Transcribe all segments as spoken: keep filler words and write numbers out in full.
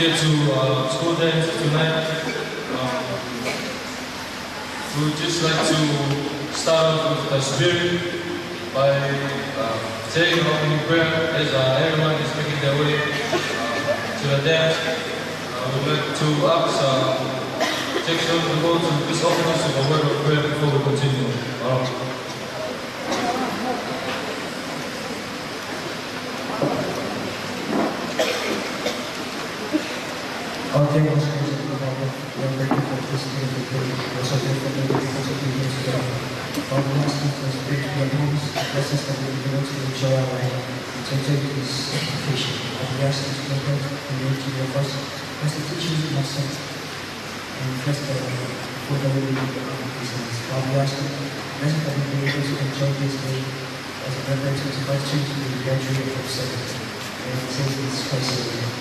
To, uh, school dance tonight. Um, we would just like to start off with the spirit by, uh, saying an opening prayer as, uh, everyone is making their way, uh, to the dance. Uh, we'd like to ask, uh, Jackson to go to this office with a word of prayer before we continue. Uh, Our dear most gracious Father, we are grateful for this beautiful day. We are so grateful that we can also be here together. Father, we ask you to speak to our homes, bless us that we will be able to enjoy our life and to enjoy this occasion. Father, we ask you to bless us and lead to your first, bless the teachers and our saints, and bless the food that we will eat on these days. Father, we ask you, bless us that we will be able to enjoy this day as a member of the first church in the graduate of seven. And it says this Christ.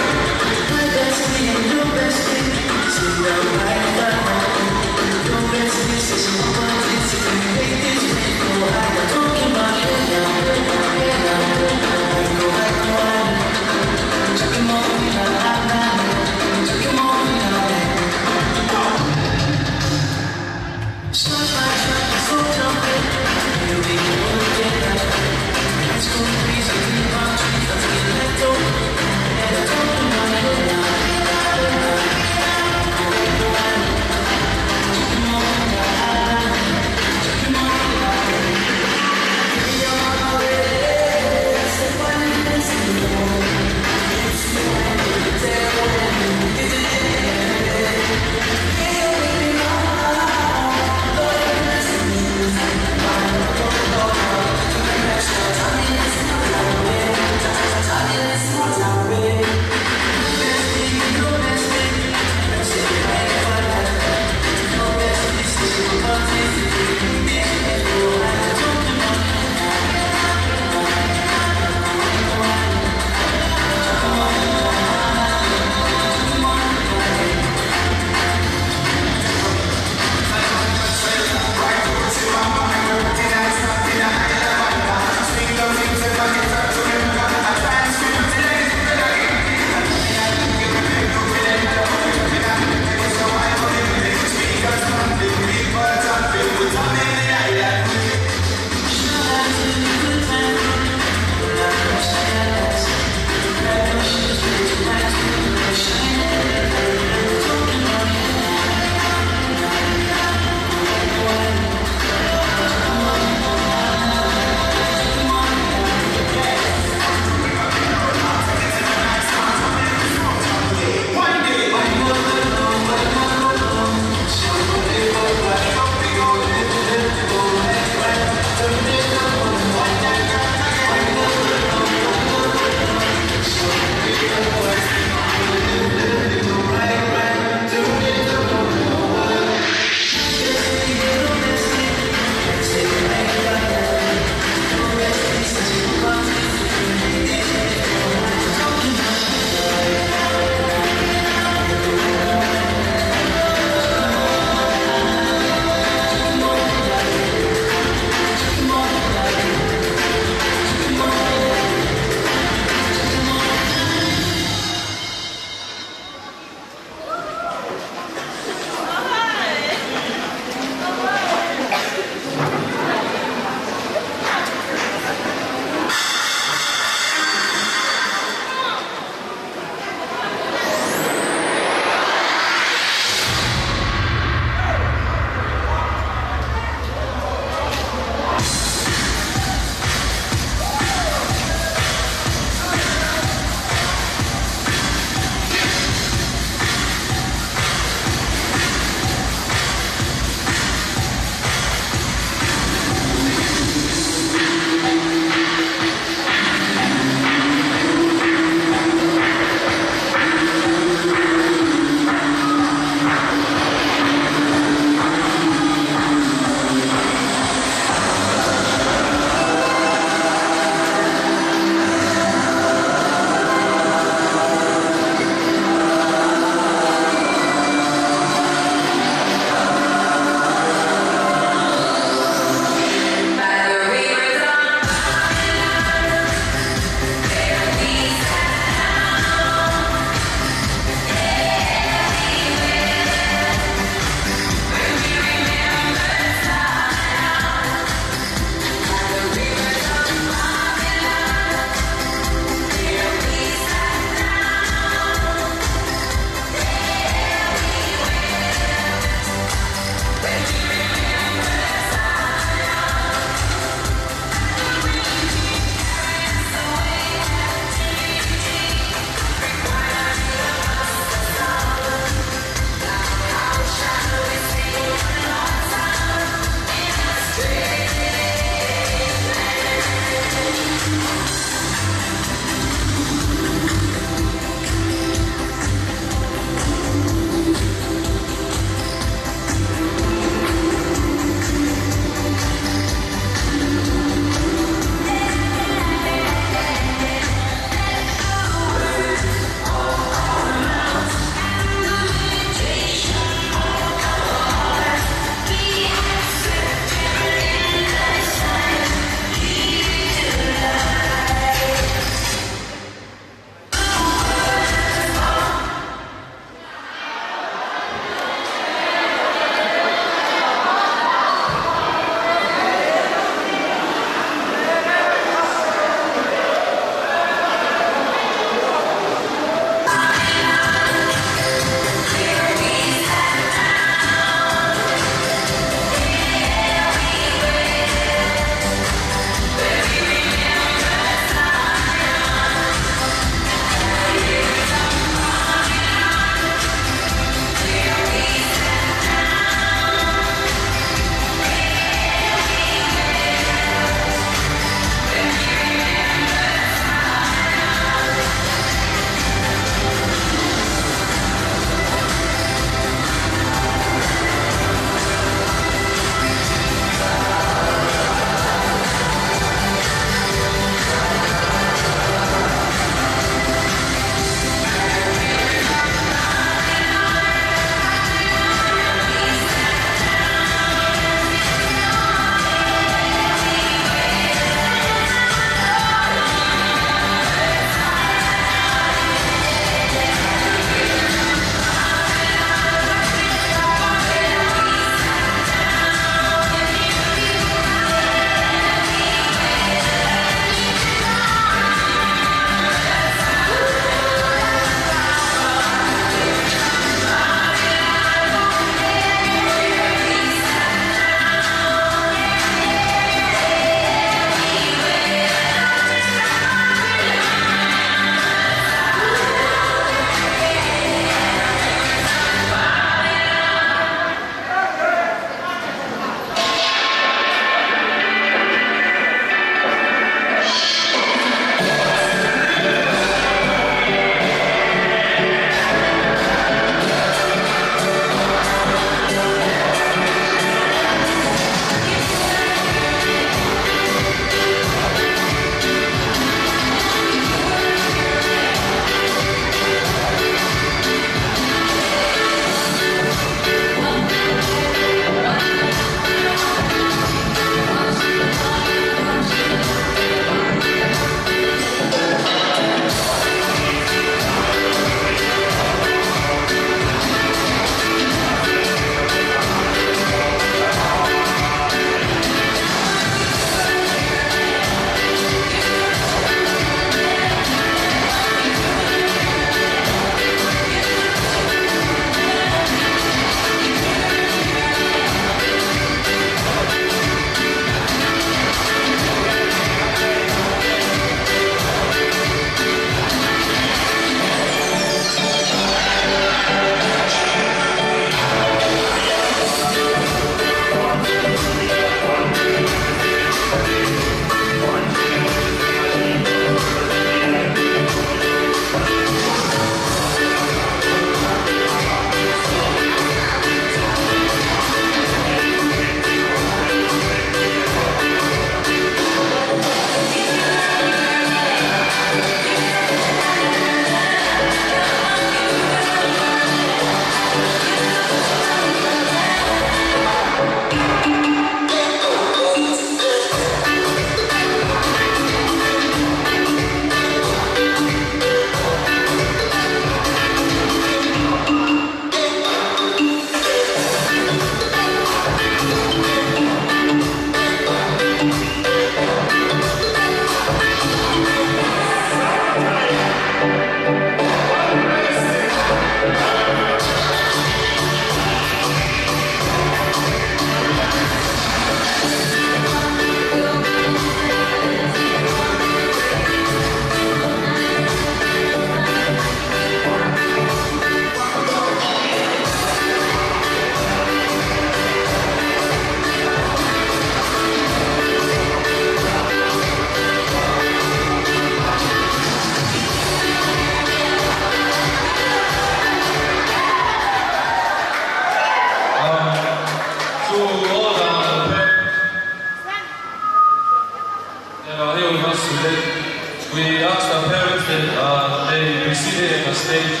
Stage,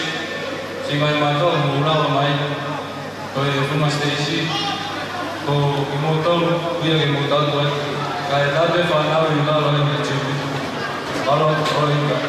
siʻi ngaahi mātuʻa ʻoku mou lava mai, ko e funga stage, ko kimoutolu, ʻoku ʻikai ke mou tautu ai. Kae tapu e fānau ʻi lalo ʻi he tune. Mālō, ʻoku ʻikai.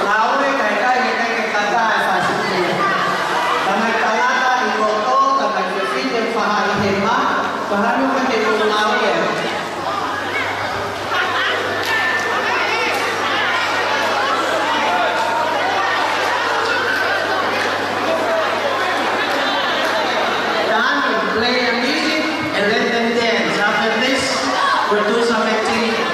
Ngāue kae ʻikai ke kata e fasi. Tamai tangata ʻi loto, tamai fefine faʻahi hema, faʻahi hema ke ngāue. Danny, play the music and let them dance. After this, we'll do some activity.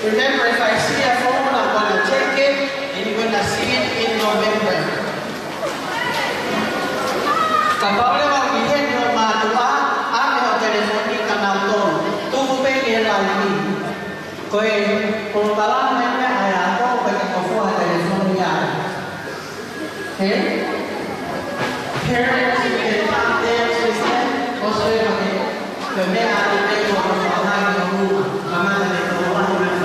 Remember, if I see a phone, I'm gonna check it, and you're gonna see it in November. Kapau leva ʻoku ʻi heni hoʻo mātuʻa, ʻave hoʻo telefoni kia nautolu. Tuku pē ki he lau ni. Ko e polokalama eni ʻa e ako, ko e ke kofua telefoni ai. He? Parents, you can talk there, she said, also, okay. Ko e meʻa ʻa e meʻa ʻoku ou fakaʻamu ke u kamata ke u lau ʻa e meʻa.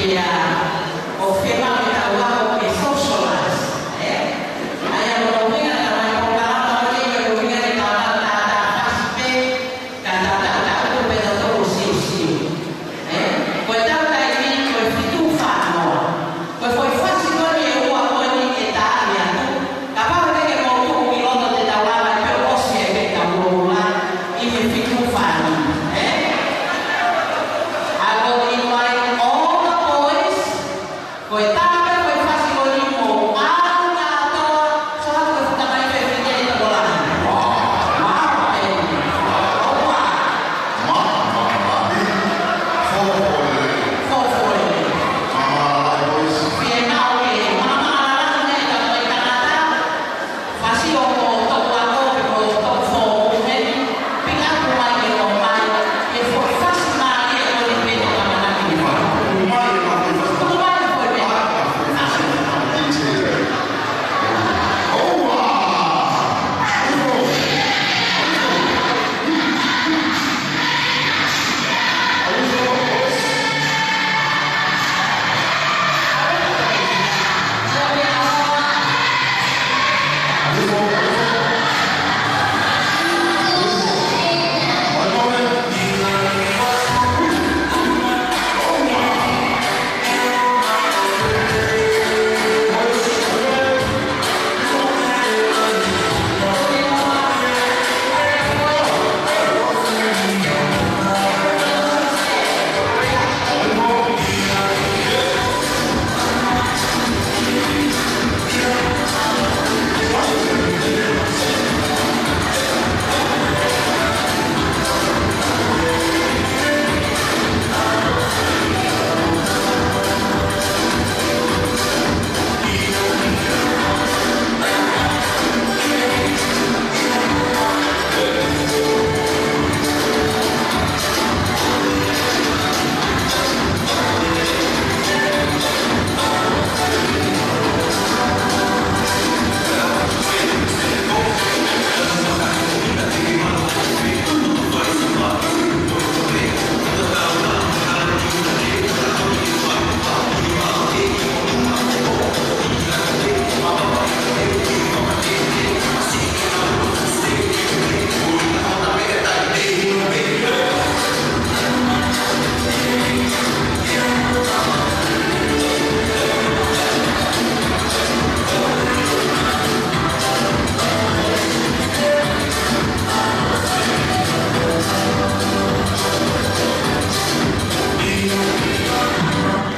Ia, ʻoku fiemaʻu ke tau ako ke socialize, ē? ʻA ia ko e ʻuhinga ʻetau ngaahi polokalama ko eni, ko e ʻuhinga ke tau tātāfasi pē, ka tau tātātapu pē tautolu ʻo siosio. Ē? Ko ʻetau taimi ko e fitu fā noa. Ko e foʻi fasi ko eni ʻe ua ko eni ʻe tā ʻi atu. Kapau te ke mou tuʻu ki loto te tau lava pē ʻo ʻosi ai pē ʻetau ʻulungaanga ʻi he fitu fā nima. Ē? I will invite all the boys. Ko e tā pē ko e fasi ko eni mo au na to. So hatu ko e futa mai pē ki te i tokolahi. Mau pē. ʻOua. Ma, ma, ma, ma, fōfō lelei. Fōfō lelei. Māmālala, boys. Fie nau ke māmālala ne ka ko e tangata. Fasi ʻo ko toko ako pe ko toko fō heni. Pika ku mai ke ko mai. Ke fo fasi mai e ko ni pe ko ka mana ki ni. Mai, mai, mai, fasi. Ko mai ko e pe. Fasi.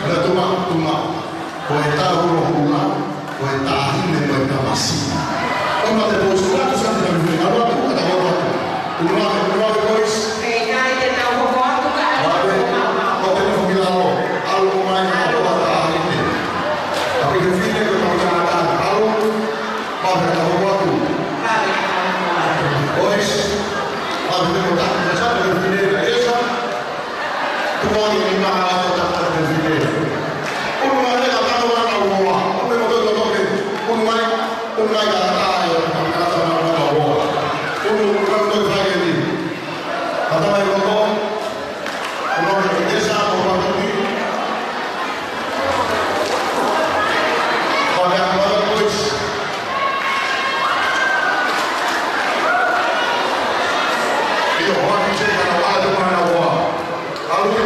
Ala tuma, tuma. Ko e taʻu holo hula, ko e taʻahine, ko e tamasiʻi. Ko e mate boys, ko e atu sani ka mifuni, ʻalu atu, ka tau atu. Ulu ake, ulu ake boys. Pea ʻikai te tau hoko atu ka ʻalu atu, mau, mau. Ko te nofo ki lalo, ʻalu mai, ʻalu atu, taʻahine. Tapi he fine ko e mau tangata, ʻalu, mau te tau hoko atu. Boys, mau te tau hoko atu, ka sani he fine, ka esa. Tuʻu ʻi he nima ʻa e tangata ko e fine. Unu mai ka tano wana ua. Unu mai moto toto ke. Unu mai, unu mai ka tā e tangata wana ua. Unu, unu mai moto fai ke ni. Ka tā mai moto. Unu mai ke sa ko ma tu ni. Ko e ako ʻa e boys. ʻIo, hoa ki te ka na wa te mana wa. ʻAlu.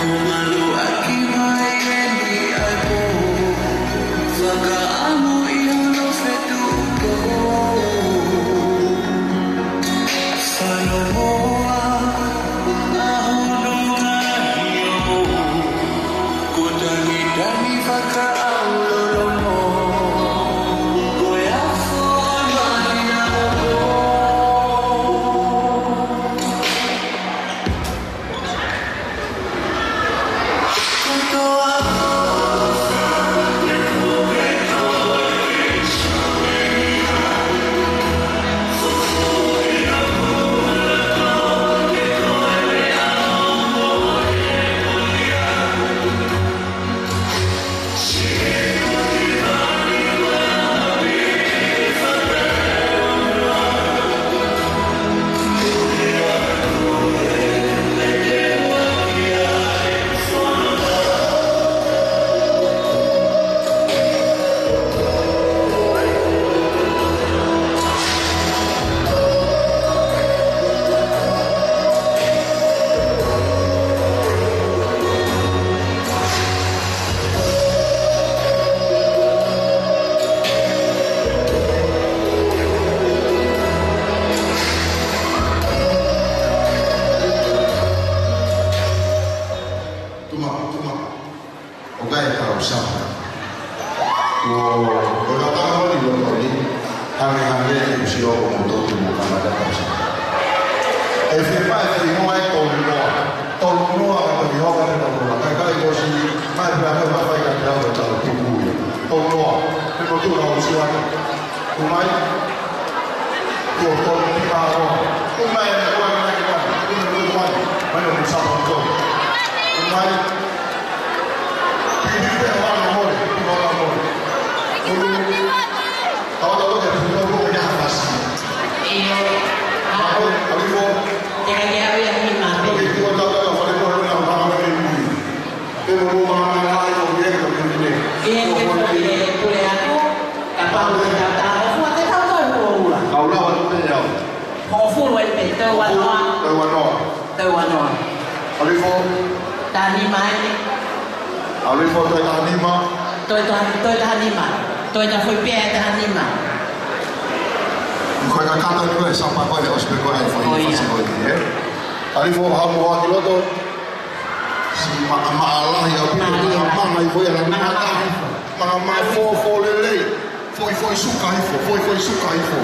Maluʻaki mai eni ʻa e pō, fakaʻamu ʻi hono fetuʻutoko. Fanongoa ʻa hono ngaahi ʻō, ko tangitangi fakaʻaulolomo, ko e afo mai ʻa e pō. Tuma, tuma. ʻOku ʻi ai e tau sapa. Ko, ko e tau ni loto ni, hangehangē ke u sio ko mo toki mo kamata tau sapa. ʻE fie pā e fie hoa e tolu noa. Tolu noa ka toki hoa ka te tolu noa. Kai kai ko si, mai pea mai pea fai ka te au e tau tuku ia. Tolu noa. Pe ko tu na o si ake. Umai. Ko, ko, ki pa ro. Umai, umai, umai, umai. Umai, umai, umai. Mai o kusa pa ko. Umai. Pi, pi, pe, wa, na, mo, pi, wa, na, mo. Ulu. Tawa, tawa, ke, pi, wa, wa, ya, mas. ʻIo. Ako, ako, ako. Te ka ke au ia ni ma pe. Oke, tua, tawa, tawa, fale, mo, na, ma, ma, ke, pi. Ke mo mo ma ma la ai ko ke ko ke ne. Ke ke ko ke pule aku, ka pau ke ta ta o fua te tau tau ko ua. Kau lau atu pē au. Hongofulu ai pē, tau ua noa. Tau ua noa. Tau ua noa. Alifo. Taha nima ai. Alifo toe taha nima. Toe taha, toe taha nima. Toe taha foʻi pē ai taha nima. Ko e kakata ko e sapa ko e ʻosi pē ko e foʻi fasi ko e, ē? Alifo, haʻu mo ʻaki loto. Siʻi maʻamaʻa lahi ʻaupito, maʻamaʻa mai foʻi ala ni. Maʻamaʻa. Maʻamaʻa fōfō lelei. Foʻi, foʻi suka hifo, foʻi, foʻi suka hifo.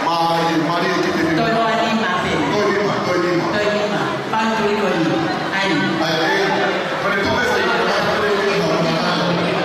Mai, mai, ki te nima. Toe hoa nima pē. Toe nima, toe nima. Toe nima. Panturi ko ni. Ai. Ai, ai. Pare toke sai. Ai, ai.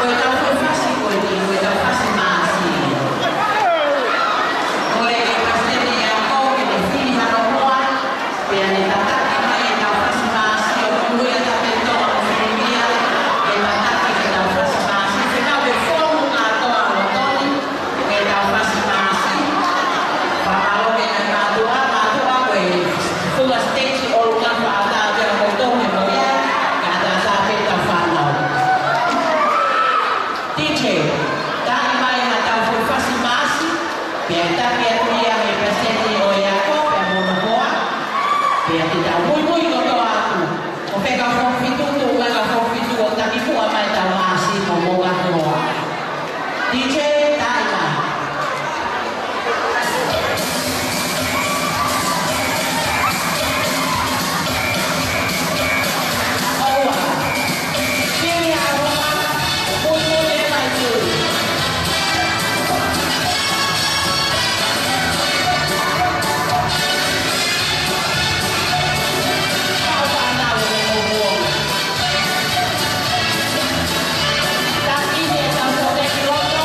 Ko e tau foʻi fasi ko eni, ko e tau fasi māsi. Ko e palesiteni ia ko ē ke ne fili hano hoa, pea ne tataki mai e tau fasi māsi ʻo Kumu ia Tapetoa mo Filimia, ke tataki e tau fasi māsi, fekau ke fonu kātoa ʻa Lotoni, ke tau fasi māsi. Fakamālō ki he ngaahi mātuʻa, mātuʻa ko e funga siteji ʻolunga faʻa tā pea ko e tohi mo ia, ka ta tā pē ta fānau. D J, tā mai ha tau foʻi fasi māsi, pea taki atu ia he palesiteni ʻo e ako, pea mo hono hoa, pea te tau muimui kotoa atu. ʻO fekau foʻi fitu, tuʻu mai ka foʻi fitu ʻo taki fuʻa mai tau māsi mo mo ka hoa. D J, tā mai. ʻOua. Sili ʻa hoa, muimui e mai tui. Kau fānau e mo muonga. Taki he tau kote ki loto.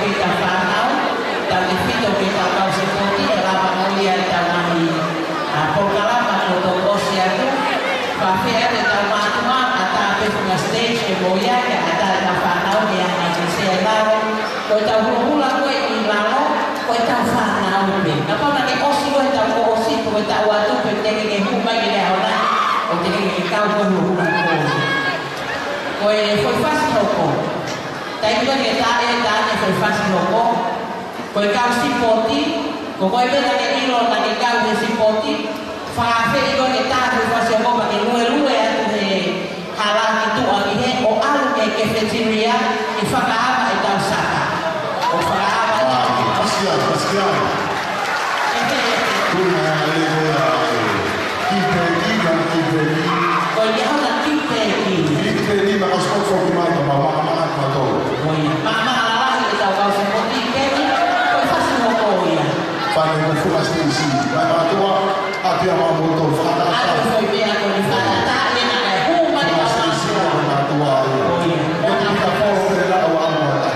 ʻaupito ʻetau fānau, tautefito ki heʻetau kau sipoti, ʻe lava mo ia ʻetau ngaahi, ʻa, polokalama kuo tau ʻosi atu, fafea ʻetau mātuʻa, ʻatā pē funga stage ke mo ia, ke ʻatā ʻetau fānau, ke ʻalu ki he sea ʻi lalo, ko ʻetau hulohula ko ē ʻi lalo, ko ʻetau fānau pē. Kapau naʻe ʻosi ko ē ʻetau kuo ʻosi, ko ʻetau atu pē teʻeki ke hū mai ki he ʻaho ni, ʻo teʻeki ke kau ko e hulohula ko ē. Ko e foʻi fasi hoko. Taimi ko ē ke tā ē, tā ē foʻi fasi hoko. Ko e kau sipoti, ko koe pē naʻa ke ʻilo naʻa ke kau he sipoti. Fakaafeʻi koe ke tā foʻi fasi hoko pea ke luelue atu he hala ki tuʻa ki hē ʻo ʻalu ki he cafeteria ke fakaava ʻetau sapa. ʻO fakaava ʻetau. ʻĀ, fasikiai, fasikiai. ʻE pē. Kuna e lele ko ē ʻa e kiʻi pēki, kiʻi pēki. Ko ia hona kiʻi pēki. Kiʻi pēki, ma ka soko foki mai ka ma ma ma ma to. Ko ia. Ma ma lalahi ʻetau kau sipoti pēki, ko e fasi hoko ia. Fai ko e fuʻu fasi teisi. Mai mātuʻa, ʻa pia ma mo to fakaʻatā. ʻA to foʻi pea ko ni fakaʻatā, ʻe na kai hū mai ka fuʻu fasi teisi, mātuʻa. Ko ia. Ko e pika polo pē la ʻo ʻalu ʻatā.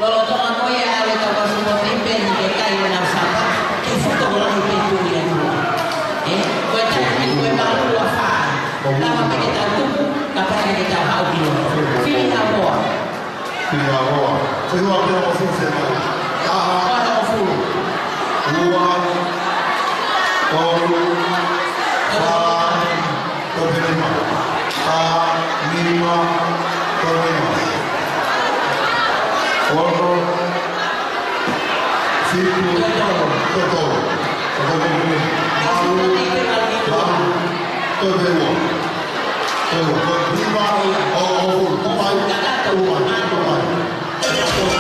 Lolotonga ko ia ʻa e tau kau sipoti pē ni ke kai ʻenau sapa, ke foto ko lahi pē tu ia nua. ʻE, ko e taimi ko e malu a fā. Lava pē ke tau tupu, kapau naʻe ke tau haʻu ki loto. Fili ha hoa. Fili ha hoa. Fili ha hoa pē hongofulu. Aha. Hongofulu. Ua. Tolu. Fā. Toe pē nima. Fā, nima, toe nima. Ono, fitu, toe tolu. Toe tolu. Malu, malu, toe pē ua. Toe ua, toe nima, ʻo, ʻo, ʻo, ʻo, mai, ʻo, mai, ʻo, mai.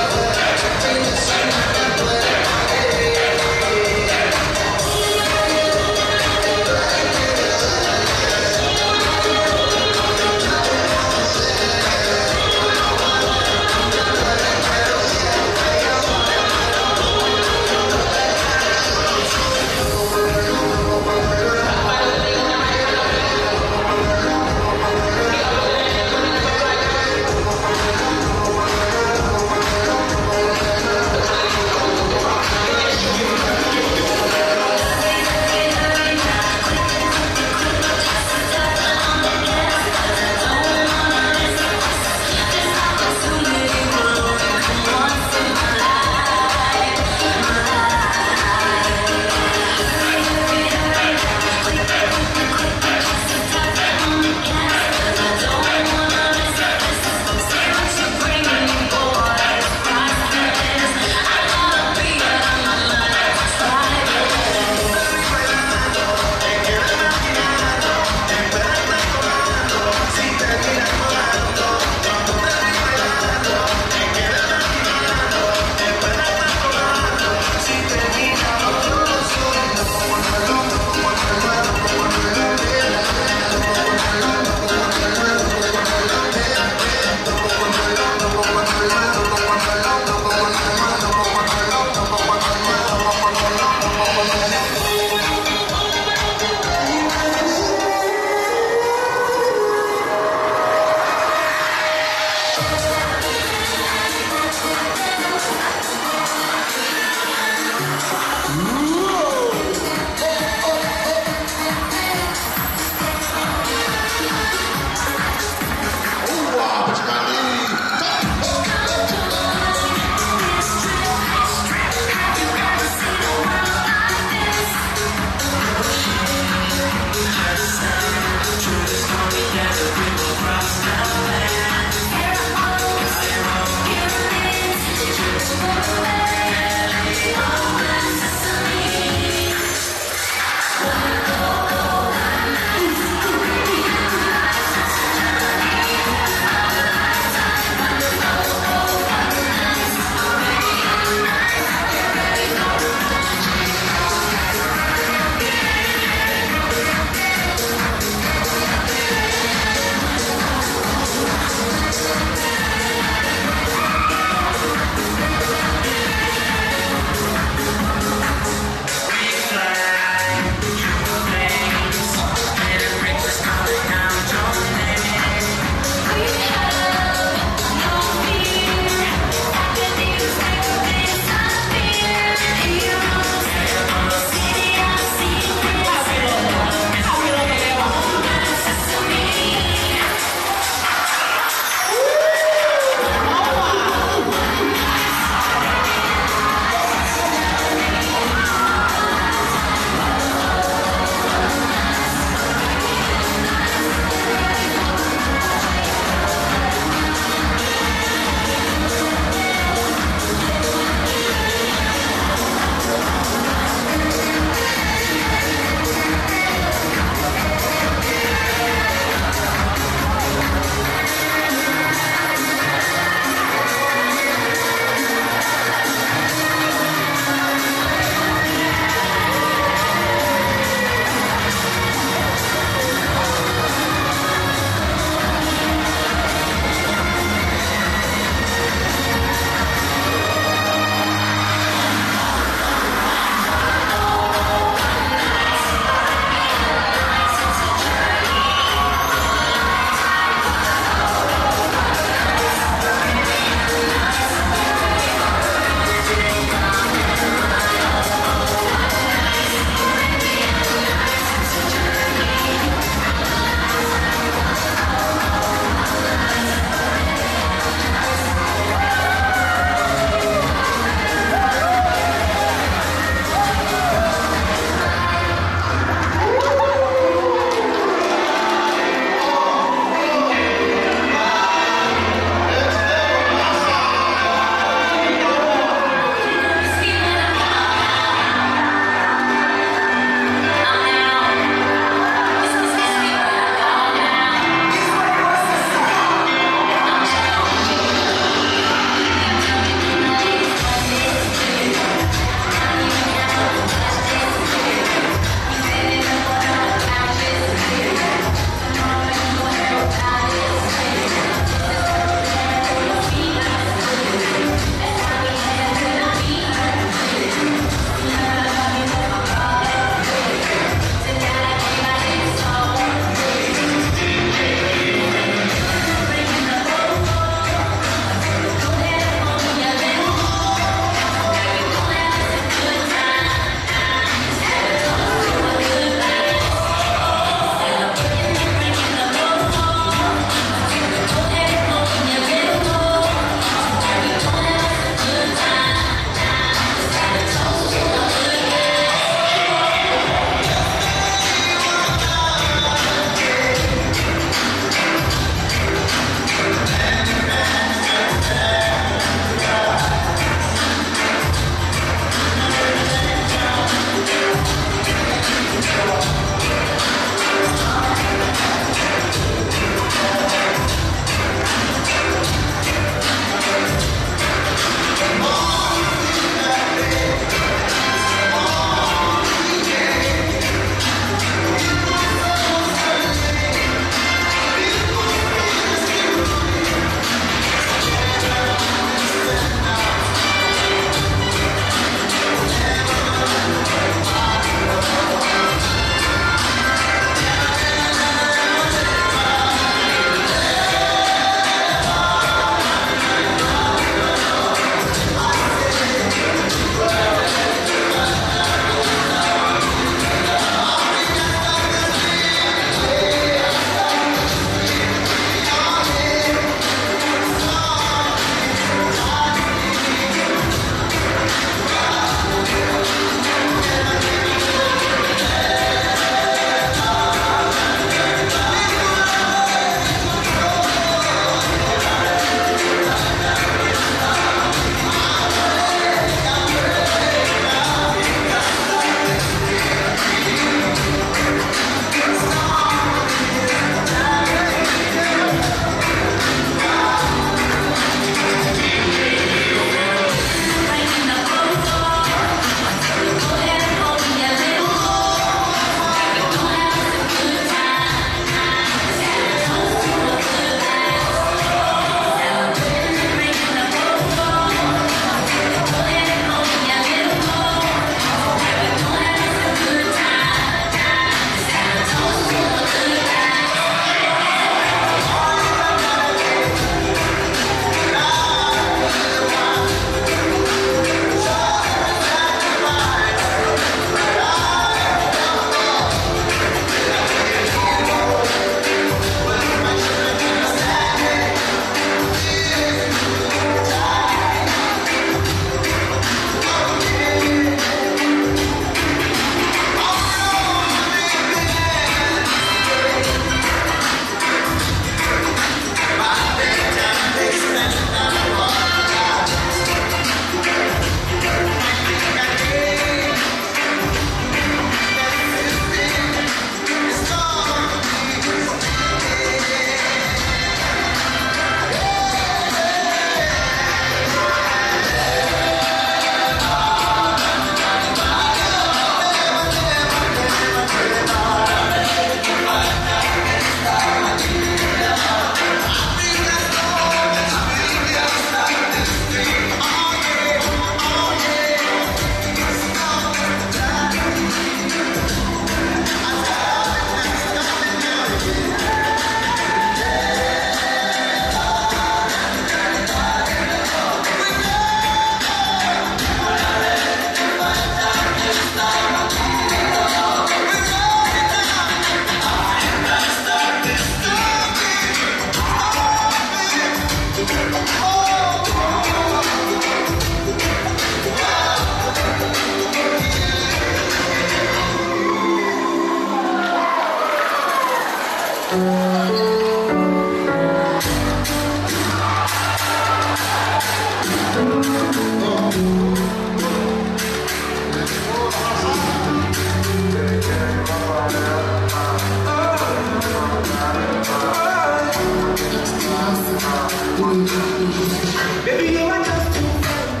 Baby, you are just too fine.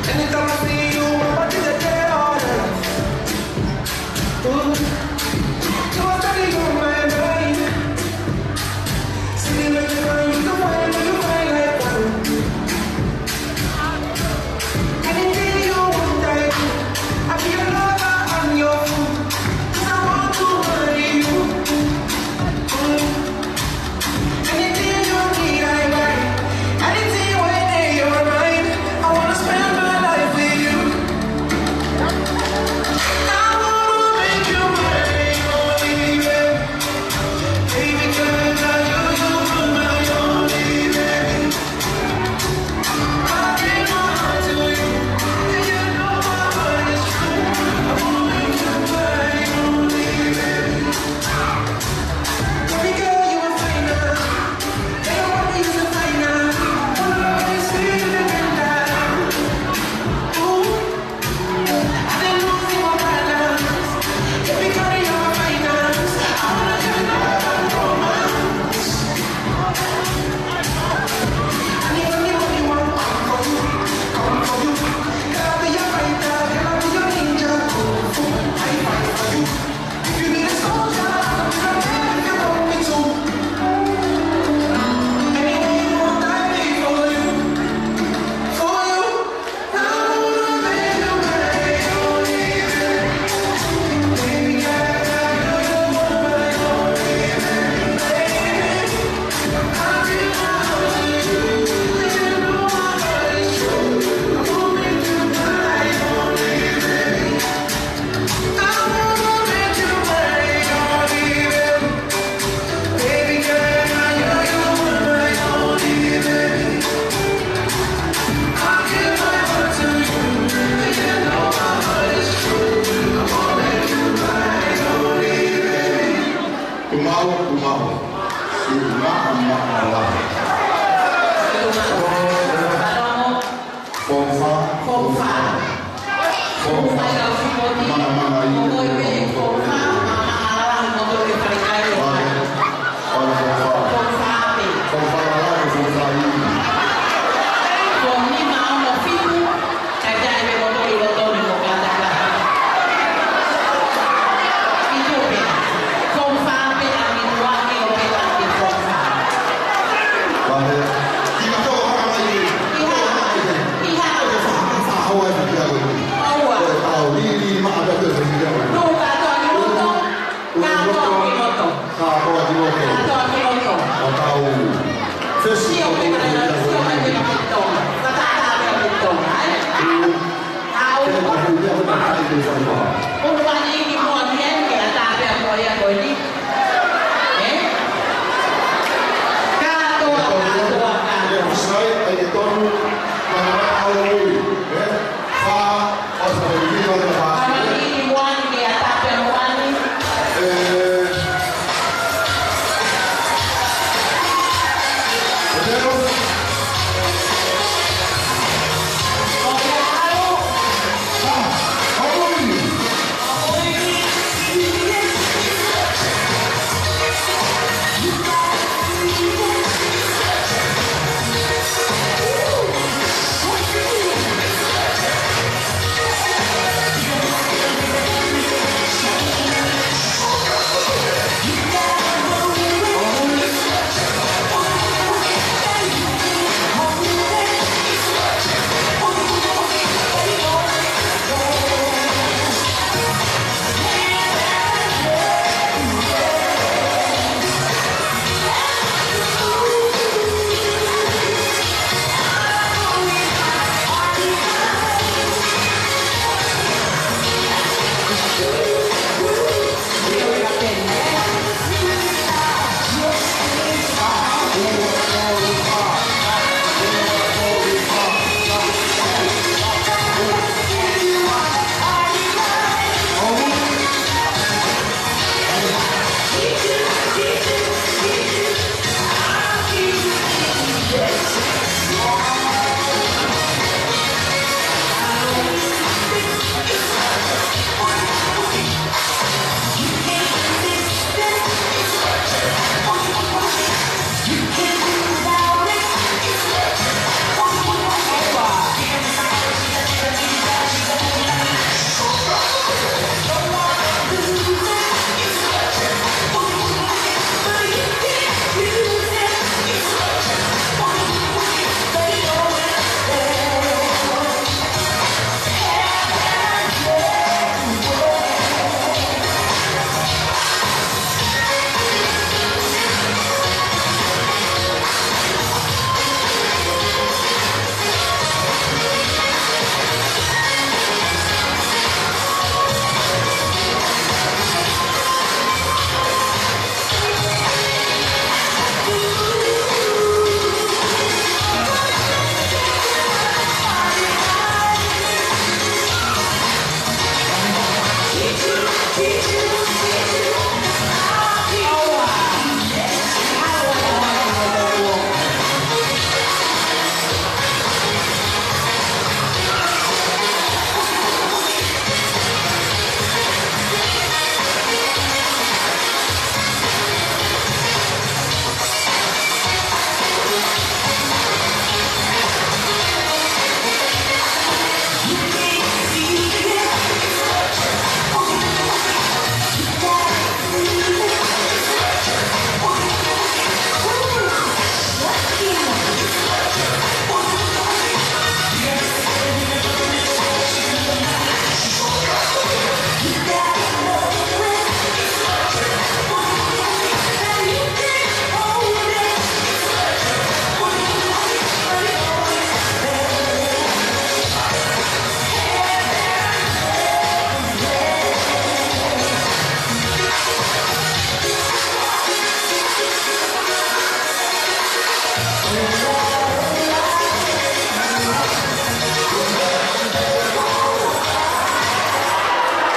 Anytime I see you, my body they get all that. Ooh, you are turning on my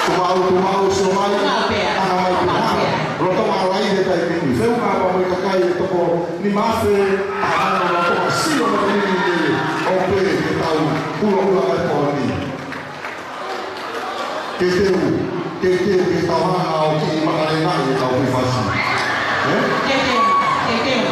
Tuʻa, tuʻa, sio mai. Tuʻa pea. Anga mai pē. Tuʻa pea. Lolotonga ʻa e laine he taimi ni. Feʻunga pea mo e kakai ʻe toko nima afe, ʻa e lolotonga sio mai ni ni, ʻo pē ke tau hulaʻula mai pō ni. Ke teu, ke teu, ke tau hanga ʻo kiʻi makalenga ʻi he tau fifasi. Ē? Ke teu, ke teu.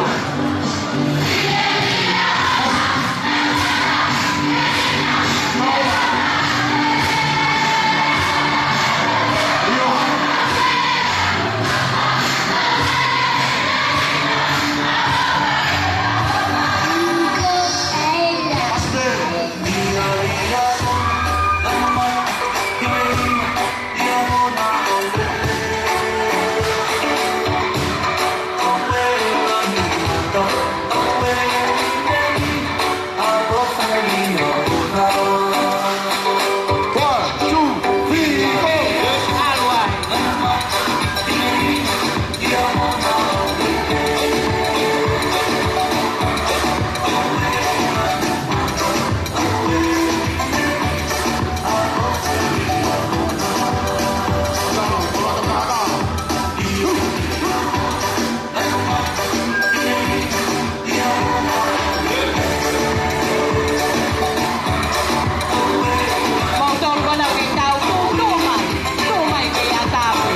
One, two, three, four. Mautolu ʻoku nau kei tau tuʻu, tuʻu mai, tuʻu mai ke ʻatā pē.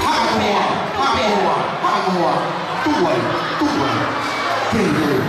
Haʻamoa, haʻamoa, haʻamoa. Tuʻu ai, tuʻu ai. Kei leo.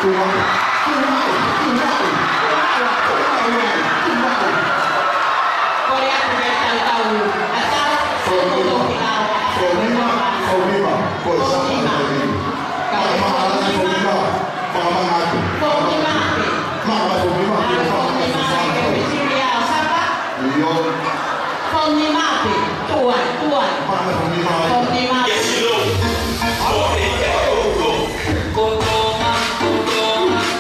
Tuʻu maʻu, tuʻu maʻu, tuʻu maʻu, tuʻu maʻu, tuʻu maʻu, tuʻu maʻu. Kole atu ke tau tau ʻatā, Fōnima, Fōnima, Fōnima, ko e Sapa Fōnima. Fōnima. Maʻa, maʻa, Fōnima, maʻa, maʻa atu. Fōnima. Maʻa, maʻa, Fōnima, Fōnima, Fōnima, Fōnima. Ke piti ia ʻo Sapa. ʻIo. Fōnima pē, tuʻu ai, tuʻu ai. Maʻa, maʻa, Fōnima. Fōnima. Yes, you know. Kotoa, kotoa.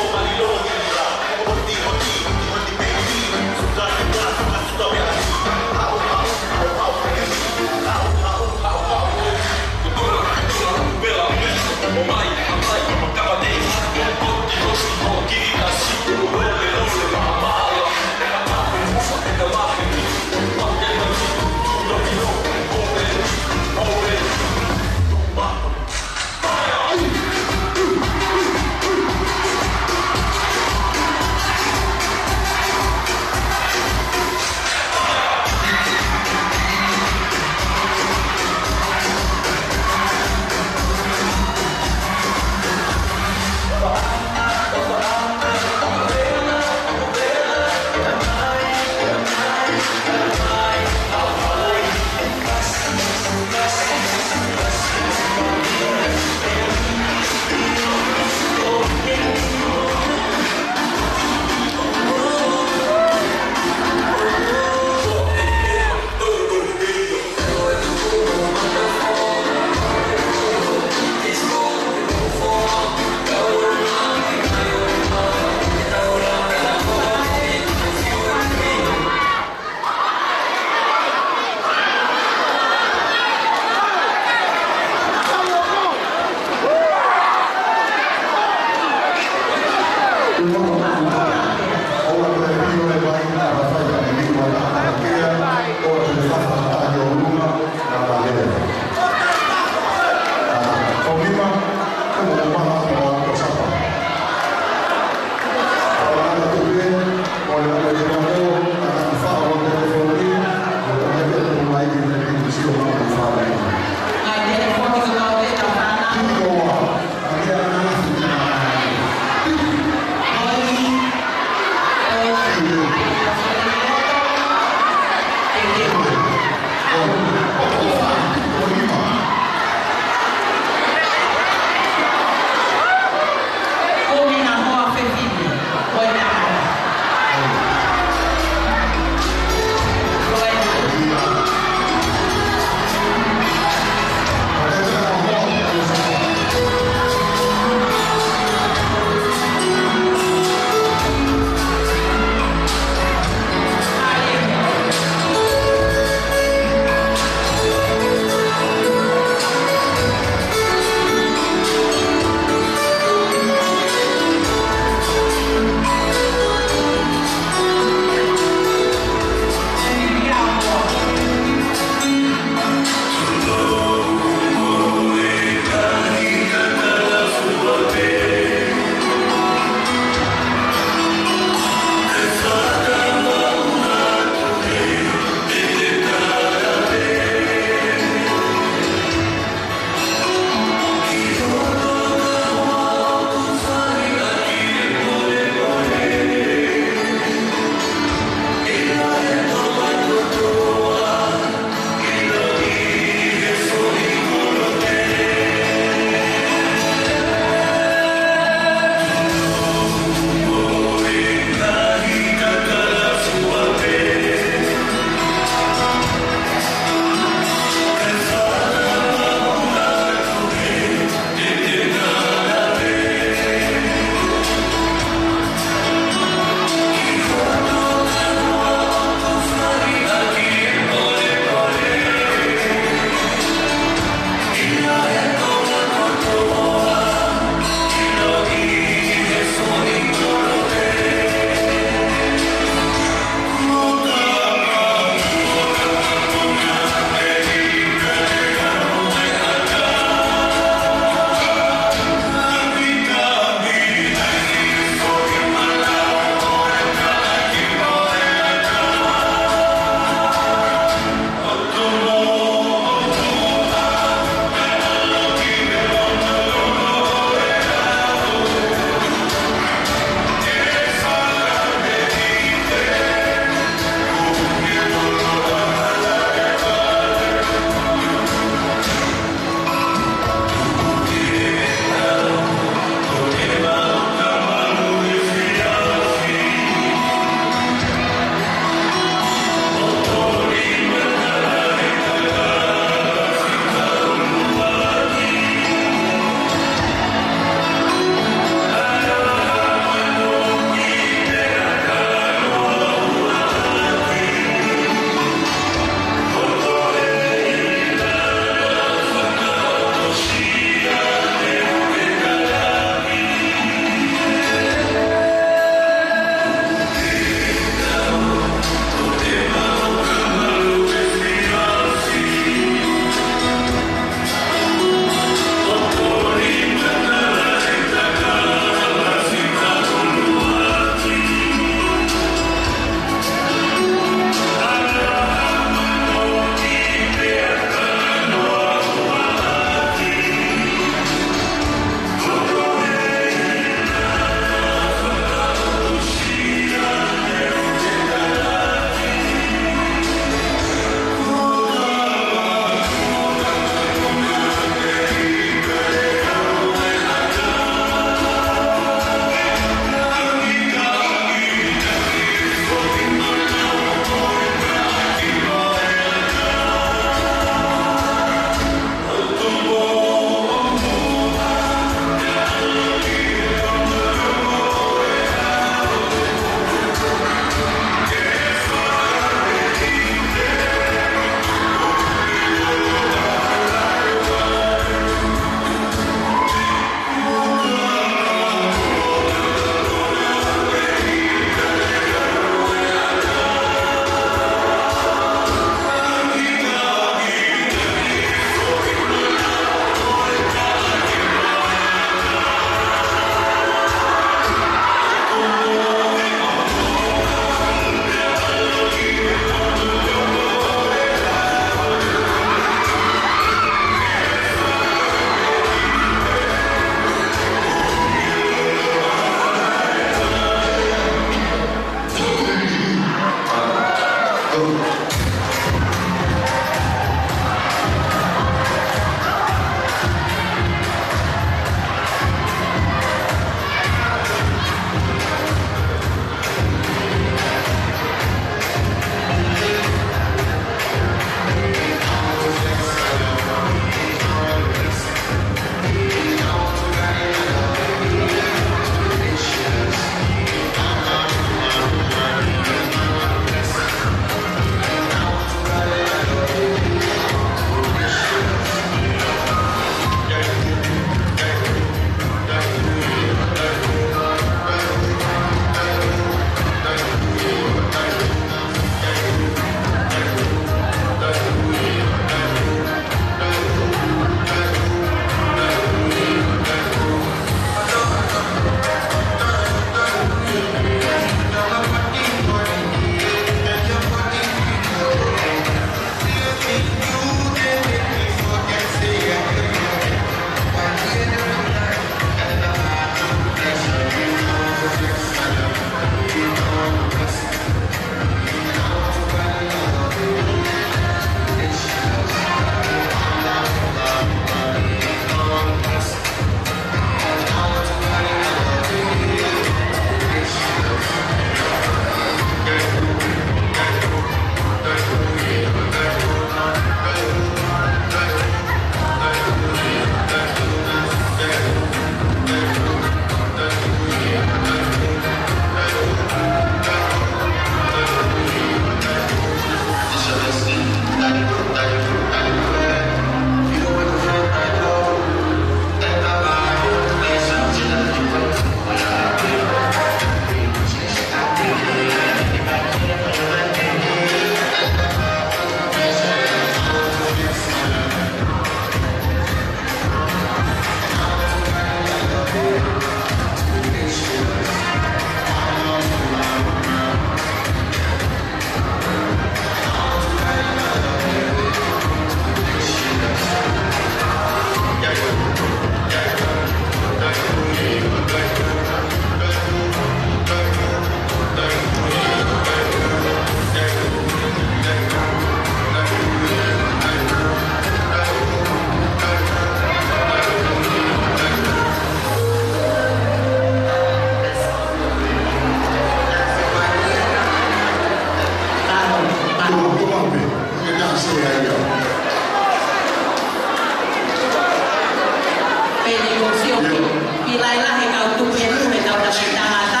Lahi lahi e kau tupe he nuʻu he tau tasi tangata.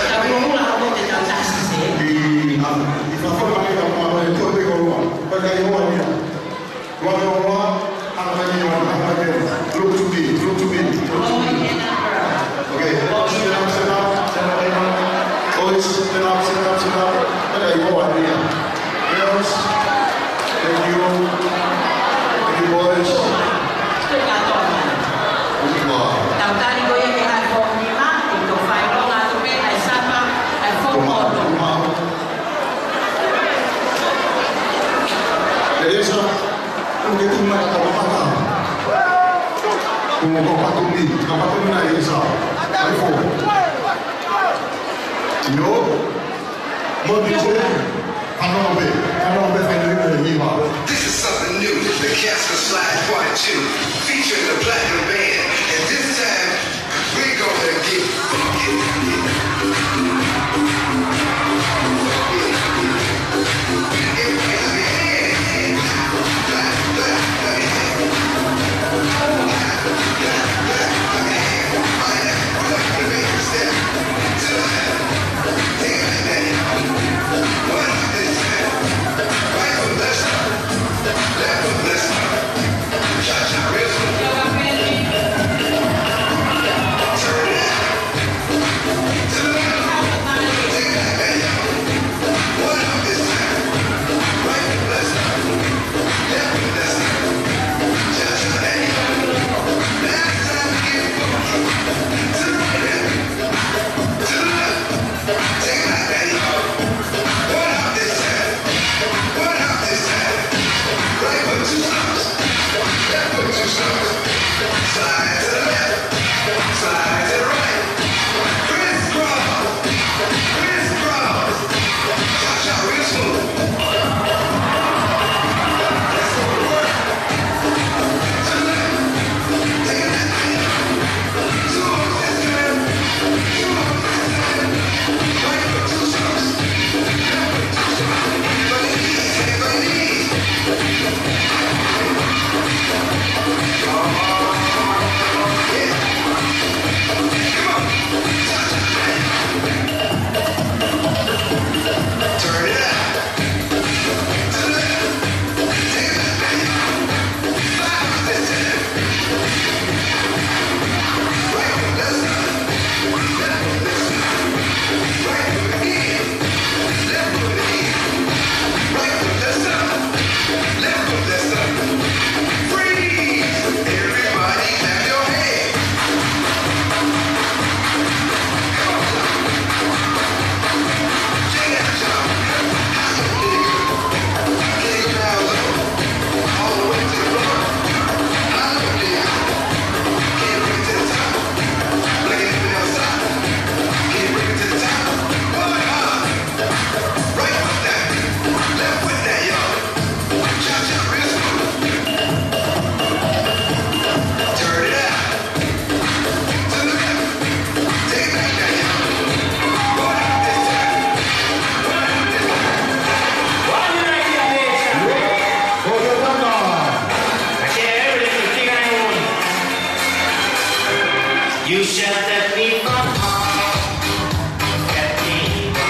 Tau huhula hoʻo te tau tasi se. I, a, i fafo mai ka mo e tupe ko lua. Ka kai hoa ia. Lua lua lua. Hanga mai ni wana, hanga mai ni wana. Look to me, look to me, look to me. Okay, stand up, stand up, stand up, everyone. Boys, stand up, stand up, stand up. Ka kai hoa ia. Girls, thank you. Thank you, boys. Good job. Tau tali ko ia ke hai fo ni ma, i to fai lo nga tu pe, ai sapa, ai fo mo to. There is a, tuku ke tuku mai ka papa. Tuku ka patu ni, ka patu ni na e sa. Ai fo. Yo. Mo ni se. Ano be, ano be, ano be, ano be. This is something new, the Casper Slide Part two, featuring the Platinum Band, and this time, we're gonna get funky. One hop this time. One hop this time. Right foot, two stumps. Left foot, two stumps. Slide to the left. Slide to the right. Crisscross. Crisscross. Cha-cha real smooth. That's what we work. To the left. Take it back. You shall let me go. Let me go.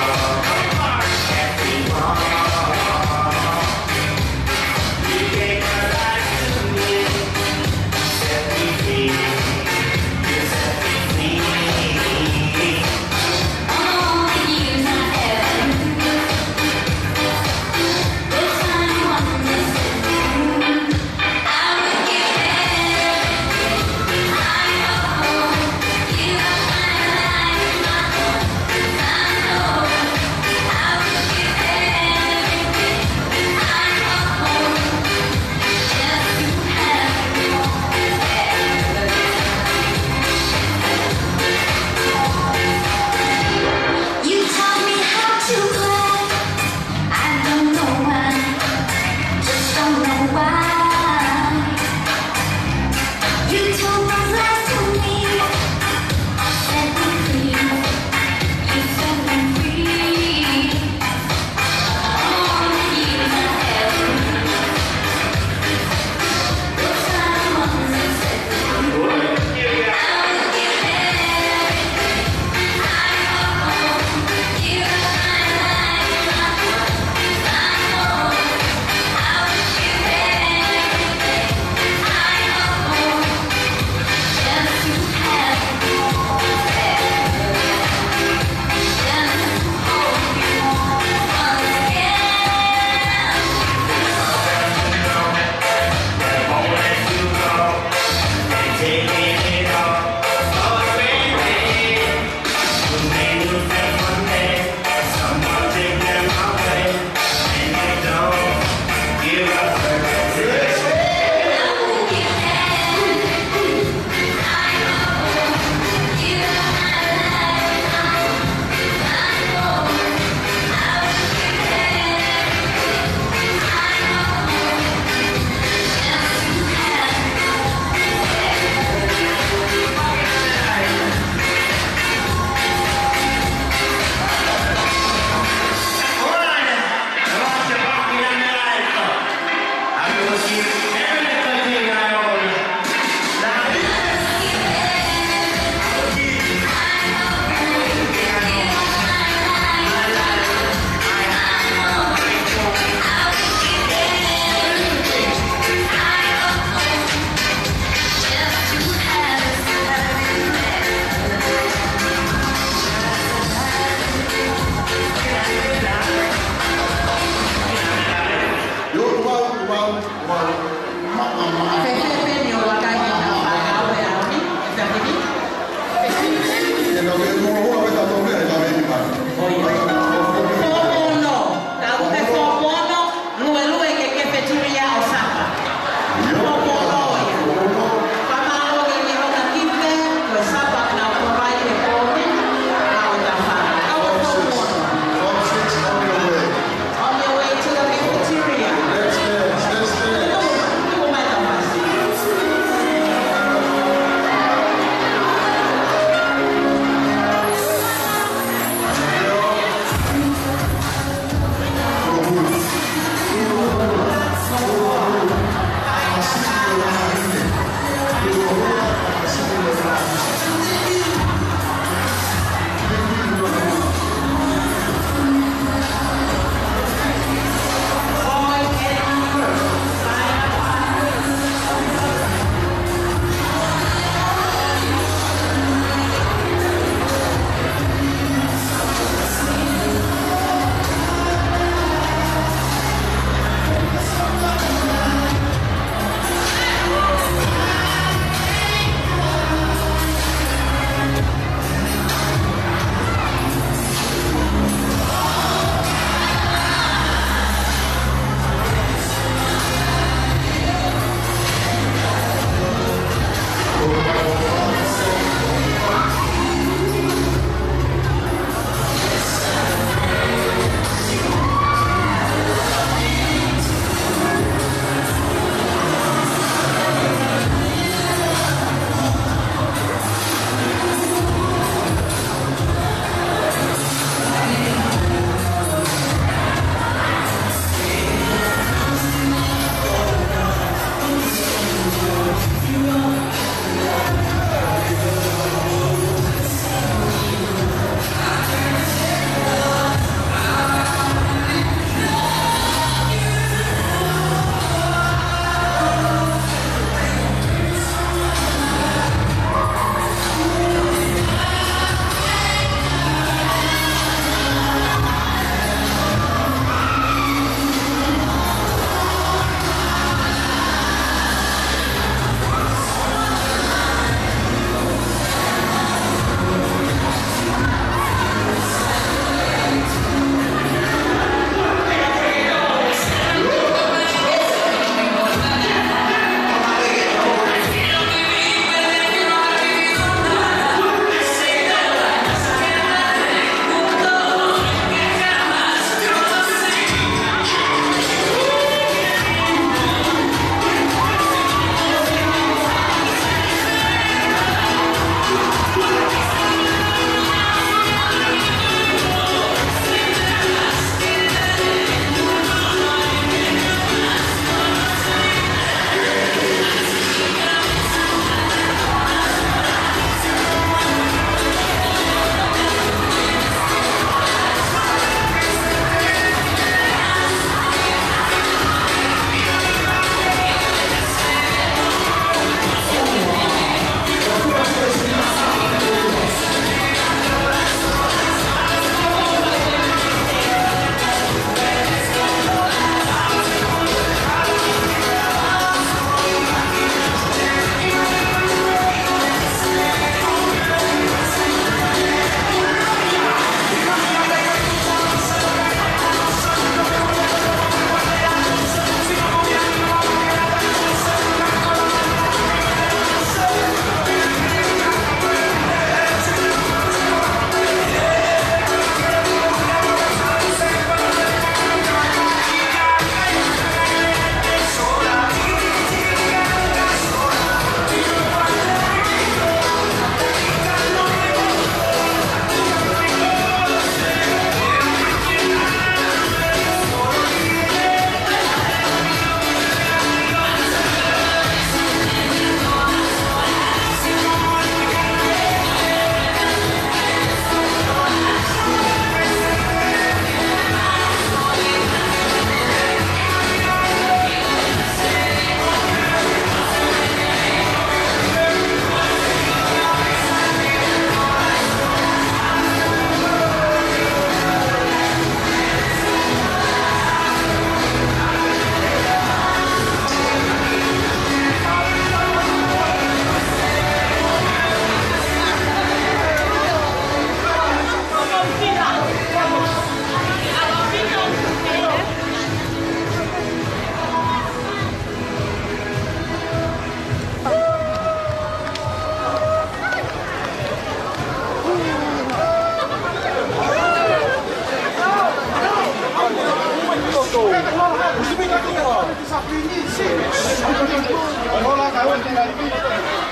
Let me go. You gave your life to me. Set me free. You set me free. All the years I haven't, the time wasn't missing. I would give everything I owe. You are my life.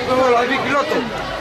Vamos lá, Vicky Lotto.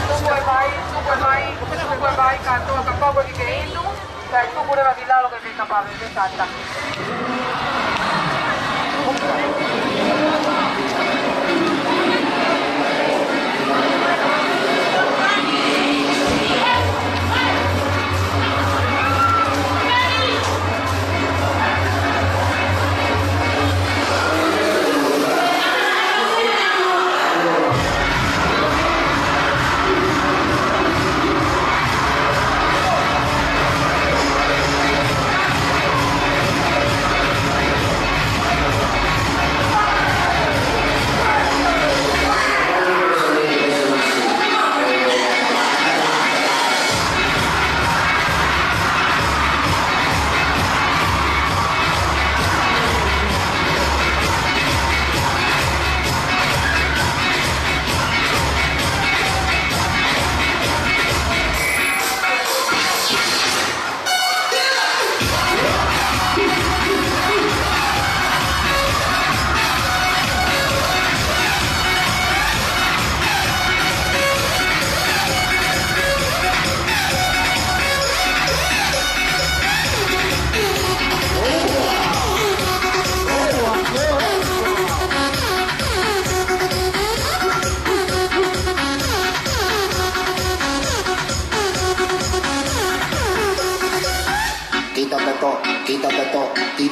Tuku e vai, tuku e vai, tuku e vai kātoa, kapau ʻoku ke inu, kae tuku leva ki lalo ke fekapave, fekata.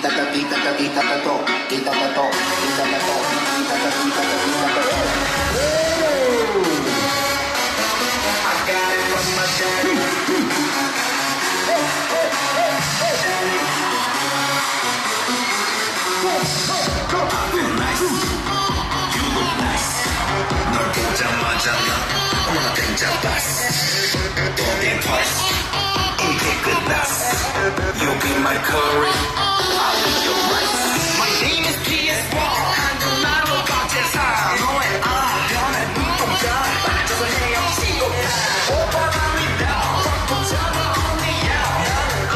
Tata, tita, tata, tita, tato, tita, tato, tita, tato, tita, tata, tita, tata, tita, tato. I got it from my daddy. I feel nice. You look nice. 널 보자마자 나 오늘 땡잡았어. Don't think twice. 이게 끝났어. You be my curry. I'll be your rice. My name is P S Ball. 한국말로 박재상. 너의 아 변해 눈동자. 빠져서 헤엄치고 가. 오빠가 믿어. 꽉 붙잡아 언니야. 나는 아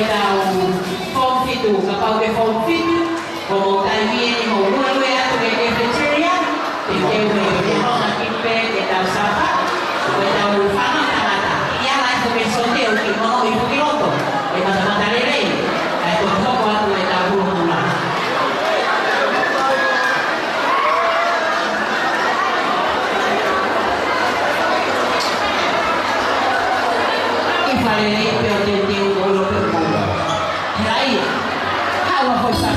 Tau foomu fitu, kapau ke foomu fitu, ko hoʻomou taimi eni hoʻomou luelue atu ki he cafeteria, ke teu he ʻaho ni pē ke tau sapa, ko ʻetau fānau tangata. ʻI ai e fuʻu sōtia ʻoku kei moʻui foki loto, ʻe matamatalelei, kae toki hoko atu ʻetau hūhū. ʻI fale lei pē ʻo teuteu ʻo ʻilo pē ʻo maua. Hei, haʻu ʻa Hosa.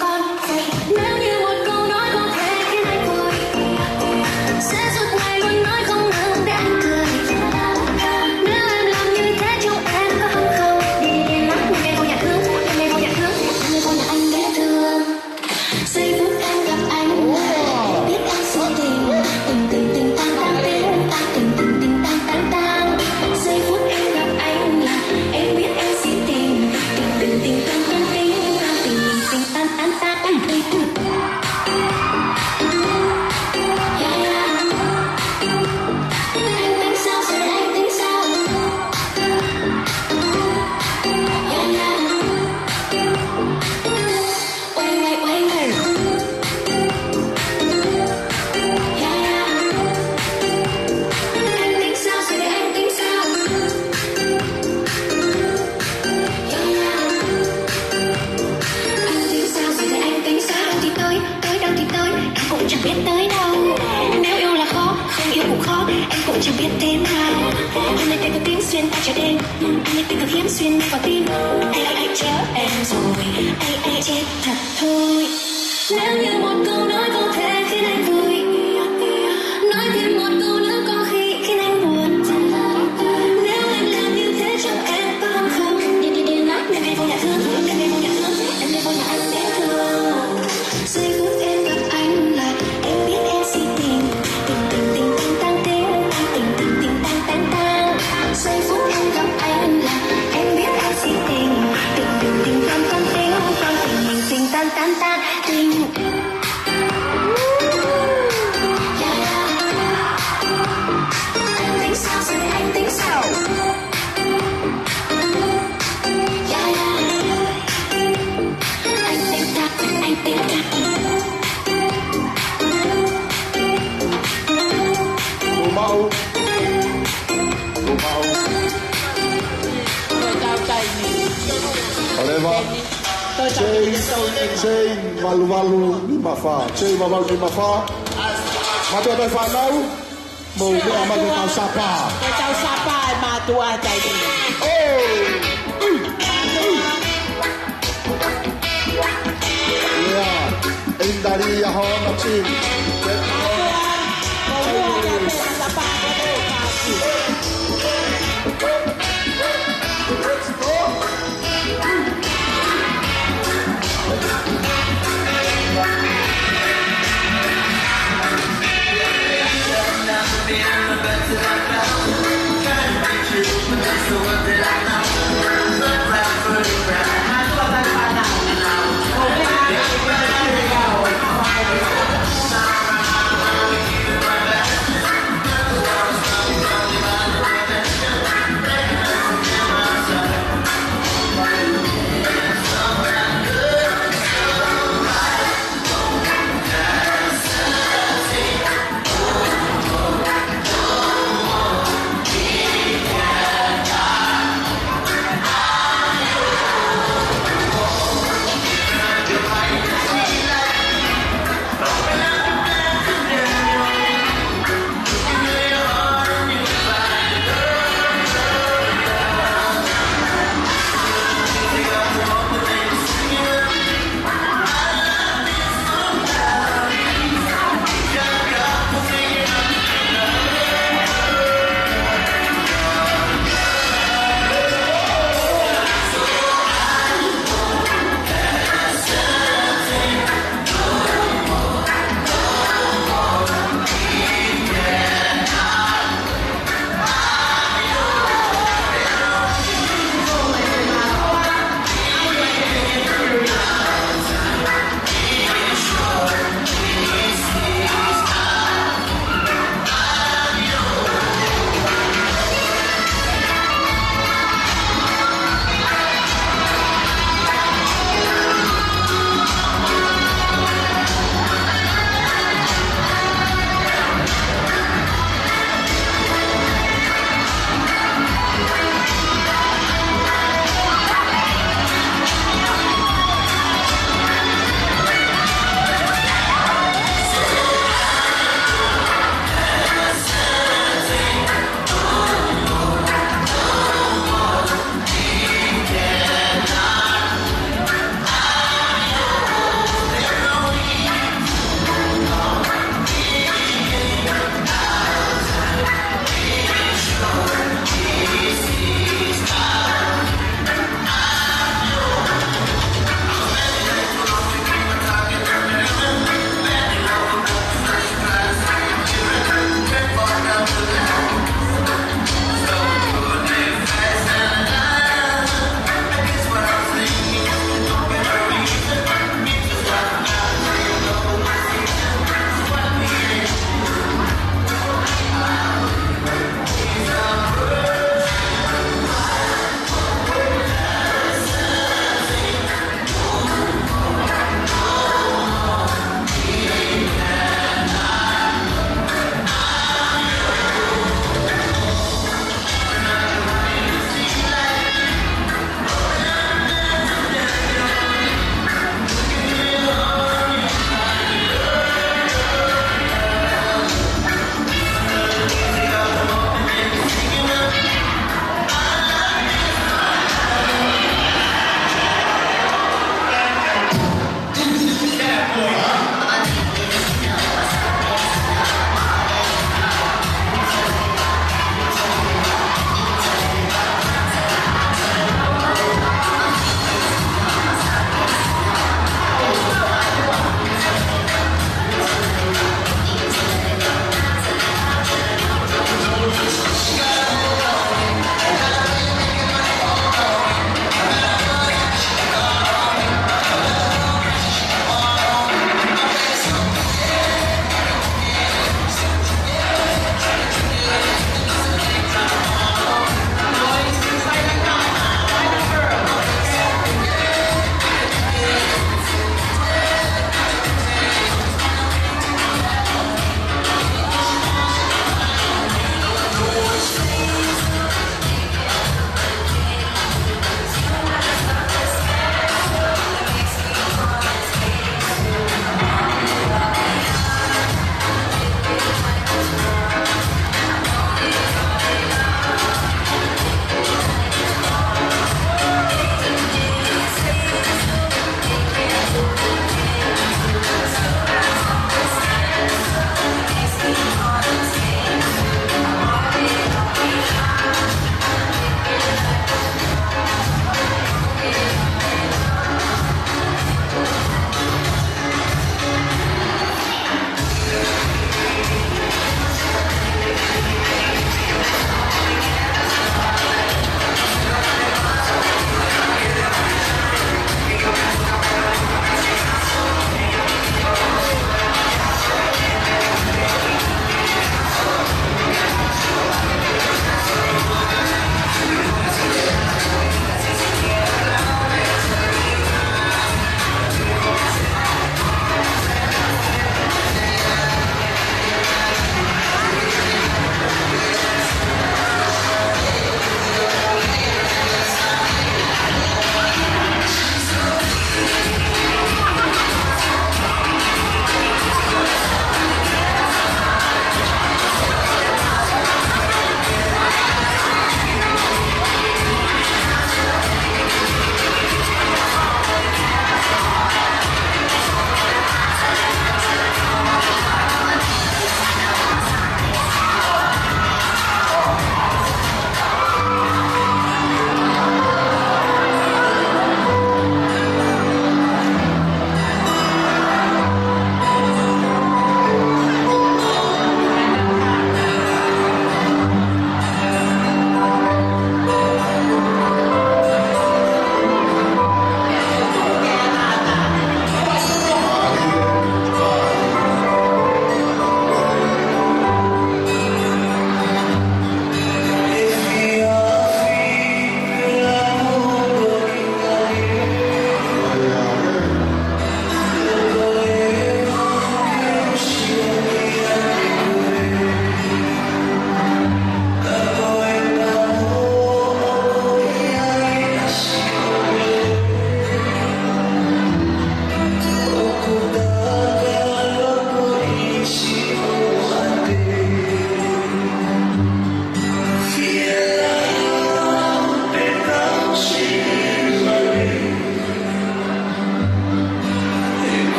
Con, nếu như một câu nói có thể khiến anh vui, sẽ suốt ngày luôn nói không ngừng để anh cười. Nếu em làm như thế trông em có hâm không? Đi đi đi lắm, ngày ngày cô nhà thương, ngày ngày cô nhà thương, ngày ngày cô nhà anh bé thương. Giây phút em gặp anh là em biết em si tình. Tình tình tình tang tang, tình tang, tình tình tình tang tang tang. Giây phút em gặp anh là em biết em si tình. Tình tình tình tang tang, tình tang, tình tình tang tang tang. Yeah, yeah. Anh tính sao, giờ anh tính sao? Yeah, yeah. Wait, wait, wait, wait. Yeah, yeah. Anh tính sao, giờ anh tính sao? Yeah, yeah. Anh tính sao, giờ anh tính sao? Đâu thì tới, tới đâu thì tới, em cũng chẳng biết tới đâu. Nếu yêu là khó, không yêu cũng khó, em cũng chẳng biết thế nào. Hôm nay tay có tính xuyên qua trời đêm, hôm nay tay có kiếm xuyên qua tim. Anh, anh, anh chớ em rồi, anh, anh chết thật thôi. Nếu như một câu nói có thể khiến anh vui, nói thêm một câu nữa có khi khiến anh buồn. Nếu em làm như thế trong em có hâm không? Đi đi đi lắm, em đi vô nhà thương, em đi vô nhà thương, em đi vô nhà anh bé thương. Giây phút em gặp anh là em biết em si tình. Tình tình tình tang tang, tình tang, tình tình tình tang tang tang. Giây phút em gặp anh là em biết em si tình. Tình tình tình tang tang, tình tang, tình tình tình tang tang tang. Tình. Anh tính sao, giờ anh tính sao? Anh tính sao, anh tính sao? Kuo mau. Kuo mau. Ko e tau taimi. Oleva. Ko e tau taimi. Jane, Jane, valu valu nima fā. Jane, valu valu nima fā. Mātuʻa mo e fānau. Mou meʻa mai ki he tau sapa. Ko e tau sapa ʻa e mātuʻa he taimi ni. Oh! Yeah. Indari ia hona team. Mātuʻa, mou meʻa mai ki he tau sapa.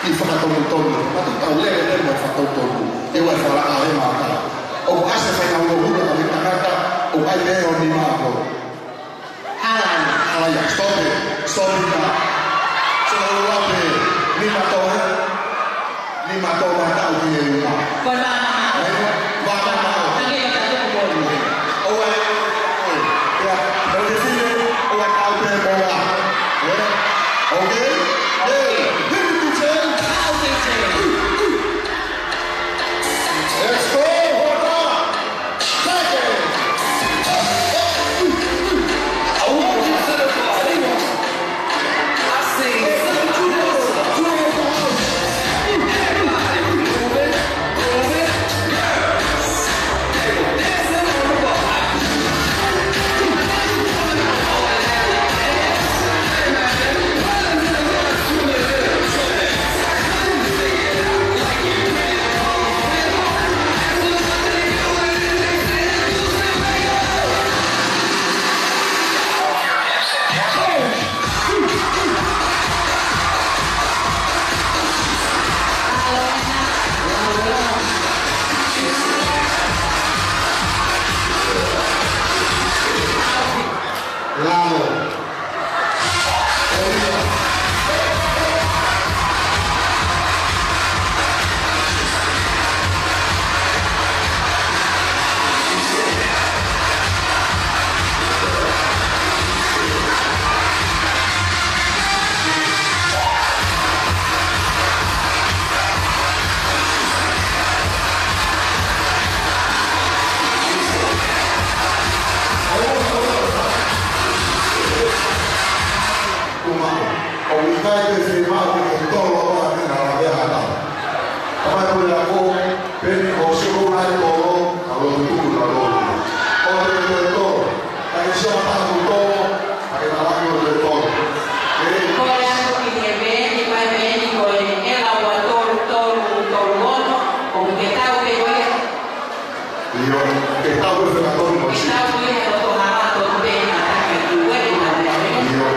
ki he fakatonutonu. Matu tau lele lele mo e fakatonutonu. ʻE ua e fala a e mata. ʻOku ʻasi e faingaʻulu hula ʻa e tangata, ʻoku ʻai pē ʻe he nima ako. Hala ia. Hala ia, stop it. Stop it, ma. So, ua pē, nima tō, ē? Nima tō mata ʻo ki he uma. Ko e mama. Ē? Mama. Hangē ko e tapu ko ē. ʻOua, ʻoua. Ia, ʻoua te sile, ʻoua tau pē moa. Ē? Okay? Ē, hiki te. Hau te te. Let's go, hold on. Take it. ʻIkai ke fiemaʻu ke ke tolo ʻa e meʻa naʻa ke ʻatā. Tamai Puleako, peni ko siʻo nai tolo, ka lotu tuku na lotu. ʻOua te ke tolo. Ka ke sio ʻa taha mo tolo, ka ke na laki ʻo te tolo. Ē? Kole atu ki he meʻa ni, mai meʻa ni ko e ʻela ua tolu tolu tolu ono, ʻoku ke tau pē ko ia. ʻIo, ke tau pē fekatonu mo Ke si. tau pē he loto hala tonu pē na ka ke tu e na mea. ʻIo.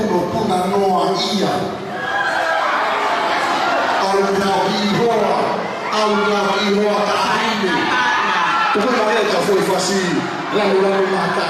Ko Puna Noa ia. ʻAlu ki he hoa, ʻalu ki he hoa taʻahine. Ko e maʻu ia ka foʻi fasi, laulaunoa mata.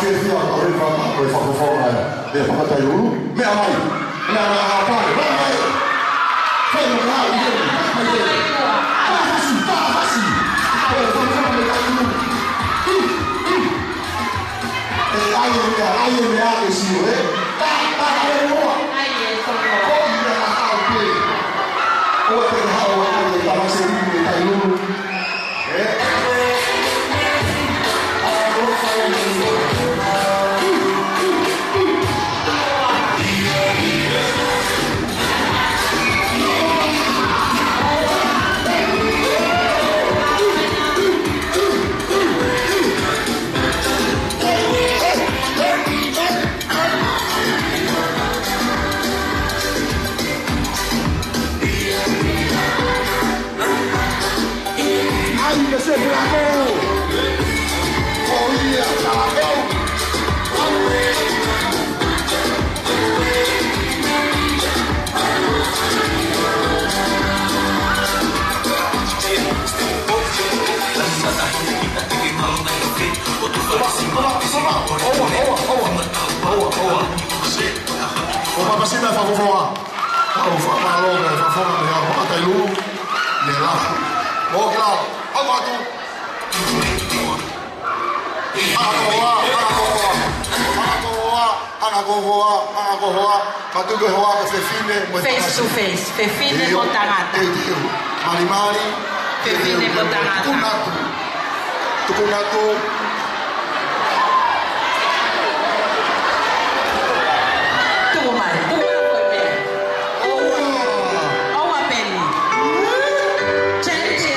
Fiefia, ko e faka-, ko e fakafofonga ē. ʻE Fakatailulu. Meʻa mai. Meʻa mai, hapa. Meʻa mai. Fai mai, meʻa mai. Meʻa mai. Tahasi, tahasi. Ko e fakafofonga meʻa mai. ʻI, ʻi. ʻE, ʻai e meʻa, ʻai e meʻa ke sio, ē. Ta, ta, ta, e moa. ʻAi e soko. Ko e meʻa ʻaupē. ʻOua te ke haʻu ʻo ʻai e tamasiʻi ʻi Tailulu. ʻAi ke se bravo. ʻOia, bravo. Oa, oa, oa, oa. Oa, papasina, fakafofonga. Au fakamālō, meʻa fakafofonga, meʻa Fakatailulu. Meʻa la. Mo kila. Au atu. Anga ko hoa, anga ko hoa. Anga ko hoa, anga ko hoa, anga ko hoa. Matuku hoa ko fefine mo e tangata. Face to face, fefine mo tangata. Teu, teu. Malimali. Fefine mo tangata. Tuku natu. Tuku natu. Tuku mai, tuku mai ko e meʻa. ʻOua. ʻOua peni. Champion.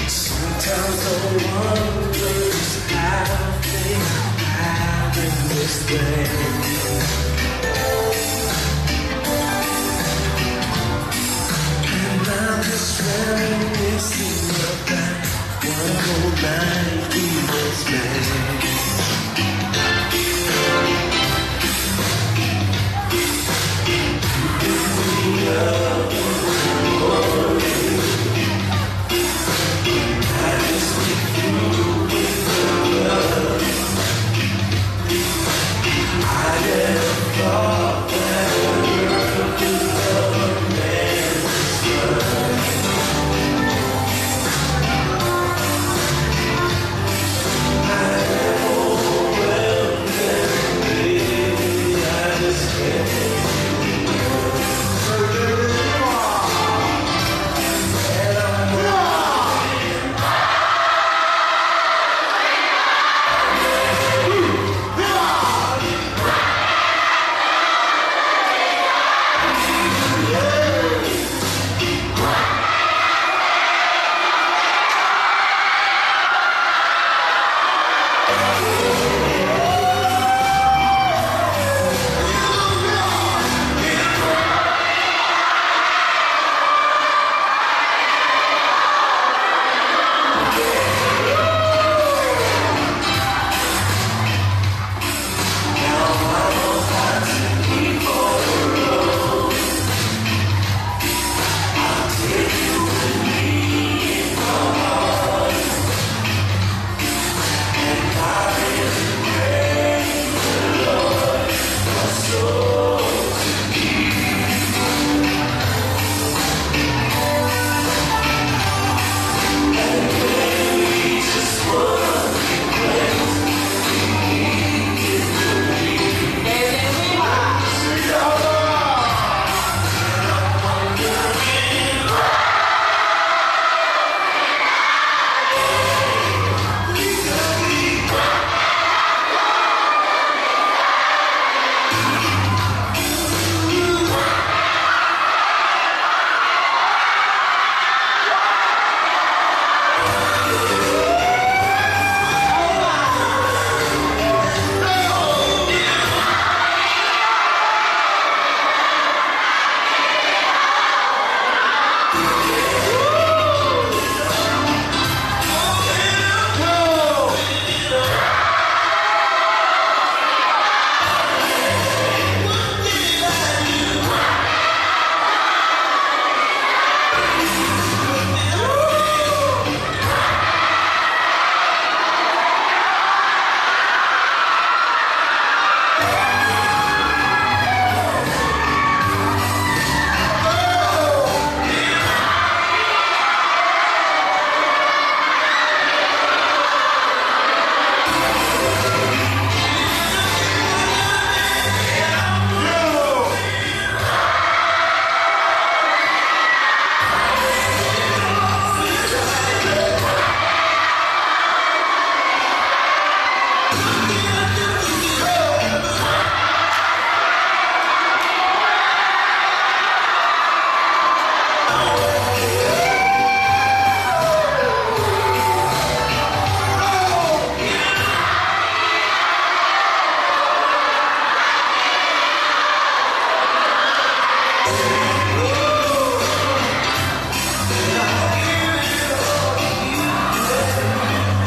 Sometimes I wonder just how things happen this way. And I'm just reminiscing about one whole life we once made.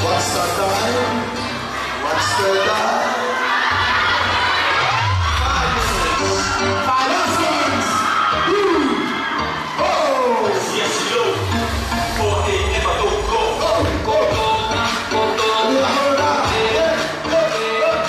What's the time? What's the time? Five minutes. Five seconds. Two. Oh. Yes, Lord. Forty-eight, never go, go. Go, go, go. Hold on, hold on. Yeah, yeah, yeah.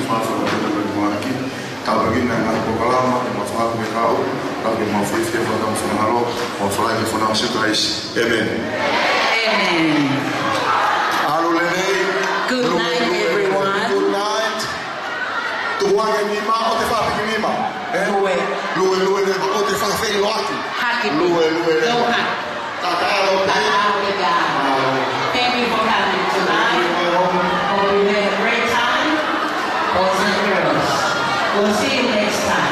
Fāfā, fāfā, fāfā, fāfā. Tāpuekina e ngaahi polokalama, ʻe mau fakahoko e kau, tau ke mau fiefia, fakahoko e finangalo, mau fai ke fana o Sīsū Kalaisi. ʻĒmeni. ʻĒmeni. ʻAlu lelei. Good night, everyone. Good night. Tuku ange e nima, ʻoua te fakapikinima. Ē? Lue. Lue, lue, lue, ʻoua te fakafeʻiloaki. Haki. Lue, lue, lue. Don't haki. Thank you for coming tonight. Hope you had a great time. Boys and girls, we'll see you next time.